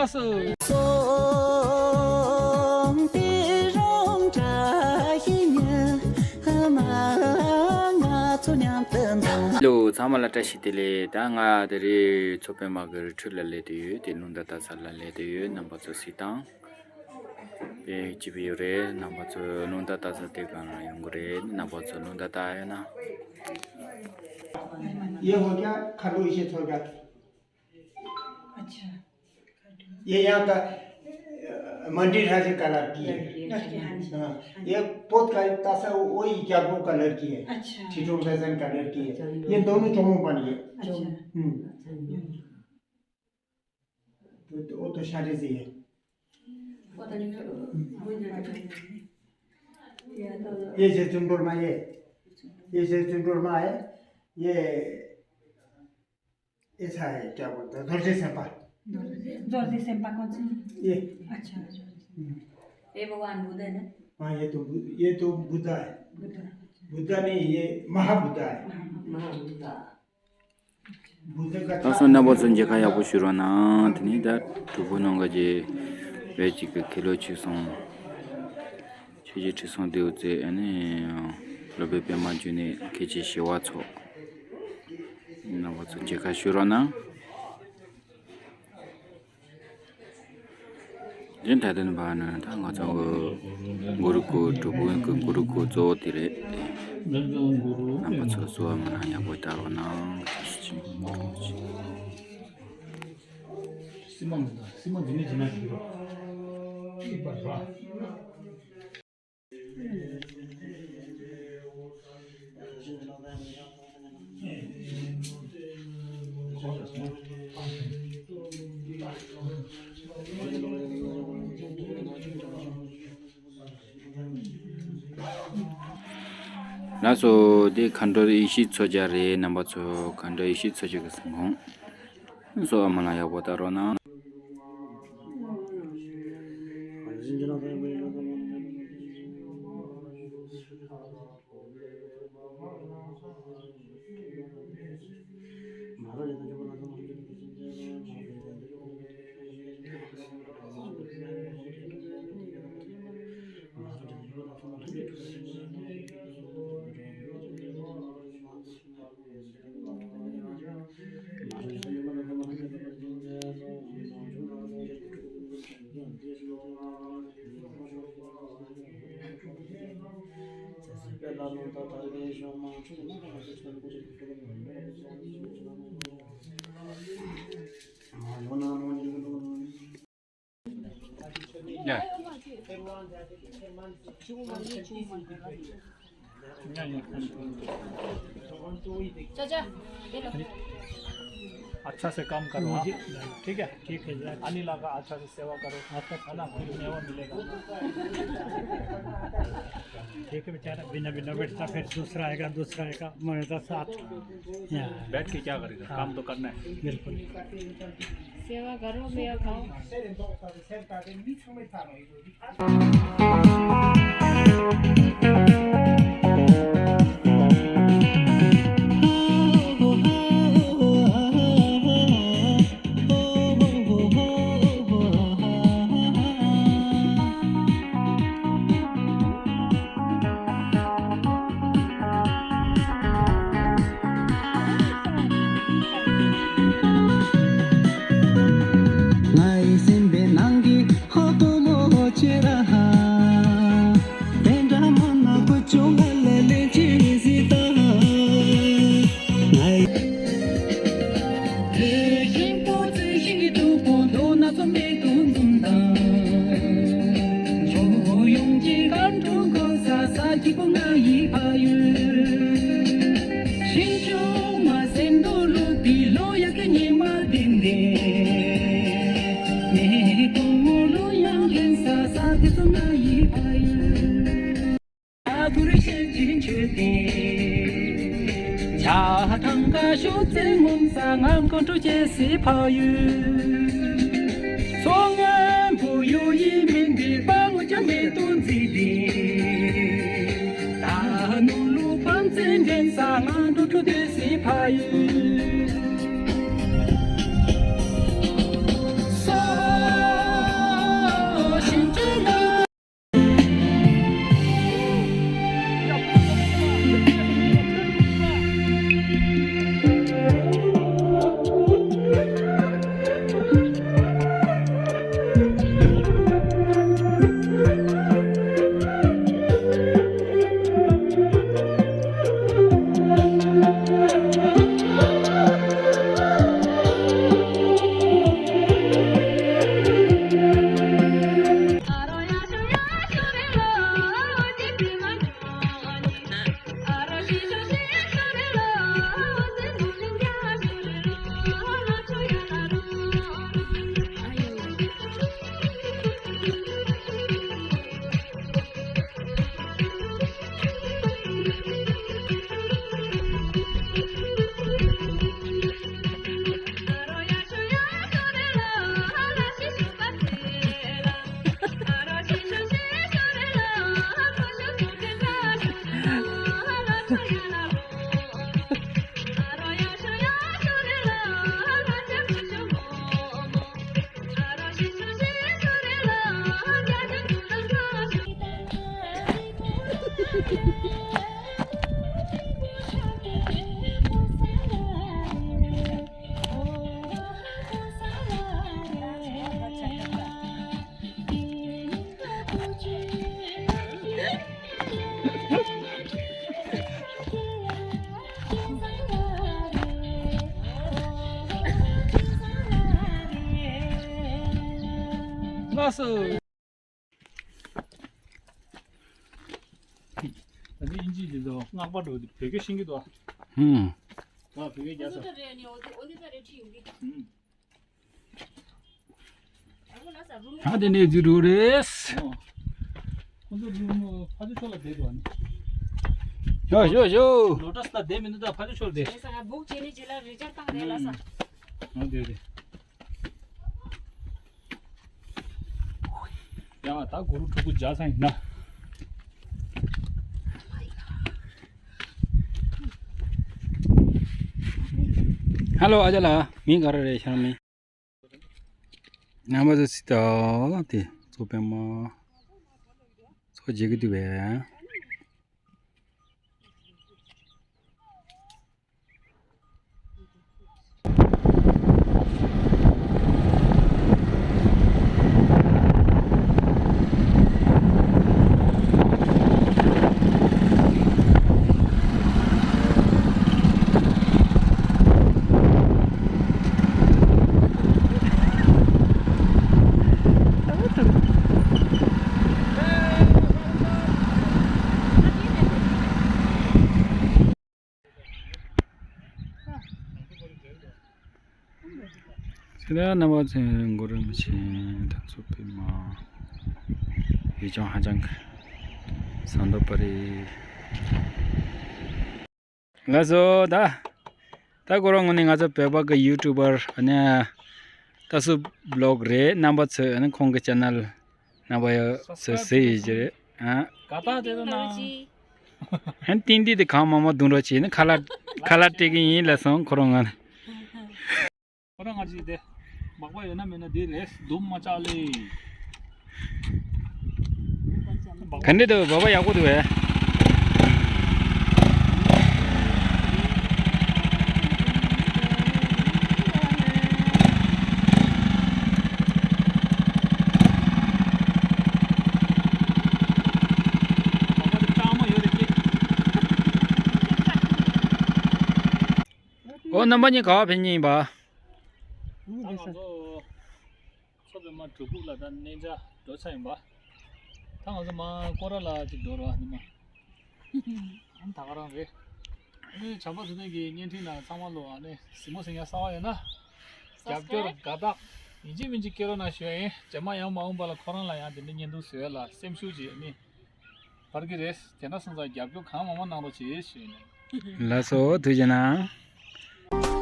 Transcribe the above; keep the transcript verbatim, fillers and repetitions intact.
སོང་སྟེ་རང་འདྲ་ཡིན་ཡང་མ་ང་ཚོ་མཉམ་དུ་འདུག་ལོ་ཚང་མ་ལ་བཀྲ་ཤིས་བདེ་ལེགས། ད་ང་དེ་རིང་མཚོ་པདྨ་གི་རི་ཁྲོད་ལ་སླེབས་བསྡད་ཡོད། དེ་རླུང་རྟ་བཏགས་ས་ལ་སླེབས་བསྡད་ཡོད། རྣམ་པ་ཚོ་གཟིགས་དང་། དཔེ་སྐྱིད་པོ་ཡོད་རེད། རྣམ་པ་ཚོ་རླུང་རྟ་བཏགས་ས་དེ་ག་ལ་ཡོང་གི་རེད། རྣམ་པ་ཚོ་རླུང་རྟ་བཏགས་ཡོད་ན། ये हो गया खड्डू इसे छोड़कर। अच्छा। ये यहाँ का, अ, मंडी राजे का लड़की है। लड़की है, हाँ जी। हाँ, ये पोत का तासा वही जागो का लड़की है। अच्छा। ठिठो फैशन का लड़की है। ये दोनों चोमू पानी है। अच्छा। हम्म। हम्म। तो, तो, वो तो शादी से है। पता नहीं, वो नहीं पता। ये तो ये से चुंडुर में ये, ये से चुंडुर में है। ये ऐसा है, क्या बोलते हैं, दोरजे सेंपा। दोरजे, दोरजे सेंपा कौन सी? ये। अच्छा। हम्म। ये भगवान बुद्ध है ना? हाँ, ये तो बु-, ये तो बुद्धा है। बुद्धा। बुद्धा नहीं, ये महाबुद्धा है। महाबुद्धा। ད་སོང་རྣམ་པ་ཚོ་མཇལ་ཁ་ཡག་པོ་ཞུ་རོགས་གནང་། དེ་ནས་ད་གྲོགས་པོ་རྣམས་ཀྱིས་བོད་ཀྱི་གི་ཁེ་ལོ་ཆོས་སྲུང་། ཆོས་ཀྱི་ཁྲི་སྲོང་ལྡེའུ་བཙན། ཨ་ནི་སློབ་དཔོན་པདྨ་འབྱུང་གནས། མཁན་ཆེན་ཞི་བ་འཚོ། རྣམ་པ་ཚོ་མཇལ་ཁ་ཞུ་རོགས་གནང་། དེ་ད་དུང་བ་ནི་ད་ང་ཚོ་གི་གུ་རུ་སྐུ། གྲུབ་དབང་གི་གུ་རུ་སྐུ་གཙོ་བོ་དེ་རེད། རྣམ་པ་ཚོ་གསོལ་བ་སྨོན་ལམ་ཡག་པོ་བཏབ་རོགས་གནང་། ཅི་མ་མི་འདུག་སྲིད་མ་འདི་ནས་ཇི་མ་ཞིག་རོ། ལགས་སོ། འདི་མཁའ་འགྲོ་ཡེ་ཤེས་མཚོ་རྒྱལ་རེད། རྣམ་པ་ཚོ་མཁའ་འགྲོ་ཡེ་ཤེས་མཚོ་རྒྱལ་གྱི་གཟིམ་ཁང་། གསོལ་བ་སྨོན་ལམ་ཡག་པོ་བཏབ་རོགས་གནང་། चाचा, ये लो। अच्छा से काम करो, हाँ? ठीक है? ठीक है, जरा। अनिल का अच्छा से सेवा करो। आपका है ना, फिर मेवा मिलेगा। ठीक है बेचारा, बिना, बिना बैठता, फिर दूसरा आएगा, दूसरा आएगा, मैं तो साथ। यहाँ बैठ के क्या करेगा? हाँ। काम तो करना है। बिल्कुल। सेवा करो, मेवा खाओ। ལགས་སོ། ད་ནི་ཨིན་ཇི་འདི་ཚོ་སྔགས་པ་འགྲོ་འདི་བོད་སྐད་ཤེས་ཀྱི་འདུག་ཧུམ། ད་བོད་སྐད་རྒྱག་ས། ཧུམ། ད་དེ་ནས་འཛུལ་འགྲོ་རེད། ཁོང་ཚོ་རུམ་ཕ་ཚོ་ཕྱོགས་ལ་བསྡད་འདུག་ཨ་ནི། ཞོ་ཞོ་ཞོ། ལོ་ཊ་སི་ལ་བསྡད་མི་འདུག་ད་ཕ་ཚོ་ཕྱོགས་ལ་བསྡད། རེད་ས་ང་སྦུག་བྱས་ནས་རྗེས་ལ་རི་ཅར་བཏང་རེད་ལ་ས། ཨ་དེ་རེད། ཡང་ད་གུ་རུ་ཕྲུ་གུ་འཇག་ཚང་ཡིན་ན། ཧ་ལོ་ཨ་ཅག་ལགས་མིང་ག་རེ་རེད་ཤང་མིང་། རྣམ་པ་ཚོ་སྲིད་དོ་དེ་ཚོ་པད་མ་ཚོ་བརྗེད་ཀྱི་འདུག་པས། ཁྱེད་རང་རྣམ་པ་ཚོས་གོ་རིམ་ཆེན་ད་ཚོ་པད་མ་ཡུལ་ལྗོངས་ཧ་ཅང་གི་ཟངས་མདོག་པ་རེད། ལགས་སོ་ད། ད་ཁོ་རང་ངོས་ནས་ང་ཚོ་བོད་པ་གི་ཡུ་ཊུ་བར་ཨ་ནི་ད་སུ་བི་ལོག་རེད། རྣམ་པ་ཚོས་ཨ་ནི་ཁོང་གི་ཅེ་ནལ་རྣམ་པ་ཡོད་ཚོས་གཟིགས་ཡོད་ཀྱི་རེད། ཨ། དགའ་རྟགས་དེ་ཚོ་གནང་། ཧན་ཏིང་ཏི་དེ་གང་མང་མང་བརྡུང་རོགས་བྱས་ནས་ཁ་ལག་ཁ་ལག་སྤྲད་ཀྱི་ཡིན་ལབ་སོང་ཁོ་རང་ང་ལ། ཁོ་རང་ང་ཅི་དེ་མག་པ་ཡོད་ན་མེད་ན་དེ་རེད་འདུམ་མ་བཅག་ལེ། ག་འདྲ་འདུག་བ་བ་ཡག་པོ་འདུག་བས། ཨོ་རྣམ་པ་གཉིས་ག་པར་ཕེབས་མཁན་ཡིན་པ། ད་ང་ཚོ་མཚོ་པདྨ་སྒྲུབ་ཕུག་ལ་ད་གནས་མཇལ་འགྲོ་ཆ་ཡིན་པ། ད་ང་ཚོ་མ་སྐོར་ར་ལ་ཅིག་འགྲོ་རོགས་ཨ་ནི་མ། ཨ་ནི་ད་ག་རང་རེད། ཨ་ནི་བྱམས་པ་ཚོ་ནས་ཀྱི་བརྙན་འཕྲིན་ནང་ཚང་མ་ལོ་ཨ་ནི་གཟིགས་མོ་གཟིགས་ཡ་གསར་བ་ཡོད་ན། རྒྱབ་སྐྱོར་དགའ་རྟགས་ཡིན་གཅིག་མིན་གཅིག་སྐྱེ་རོགས་གནང་ཞུ་ཡ་ཡིན། རྗེས་མ་ཡང་མ་འོངས་པ་ལ་ཁོ་རང་ལ་ཡང་དེ་འདྲ་བརྙན་ཐུང་བཟོ་ཡ་ལ་སེམས་ཤུགས་ཅིག་ཨ་ནི། བར་གྱི་རེས་དེ་འདྲ་སོང་ཙང་རྒྱབ་སྐྱོར་གང་མང་མང་གནང་རོགས་བྱེད་ཞུ་ཡིན། ལགས་སོ་ཐུགས་རྗེ་གནང་།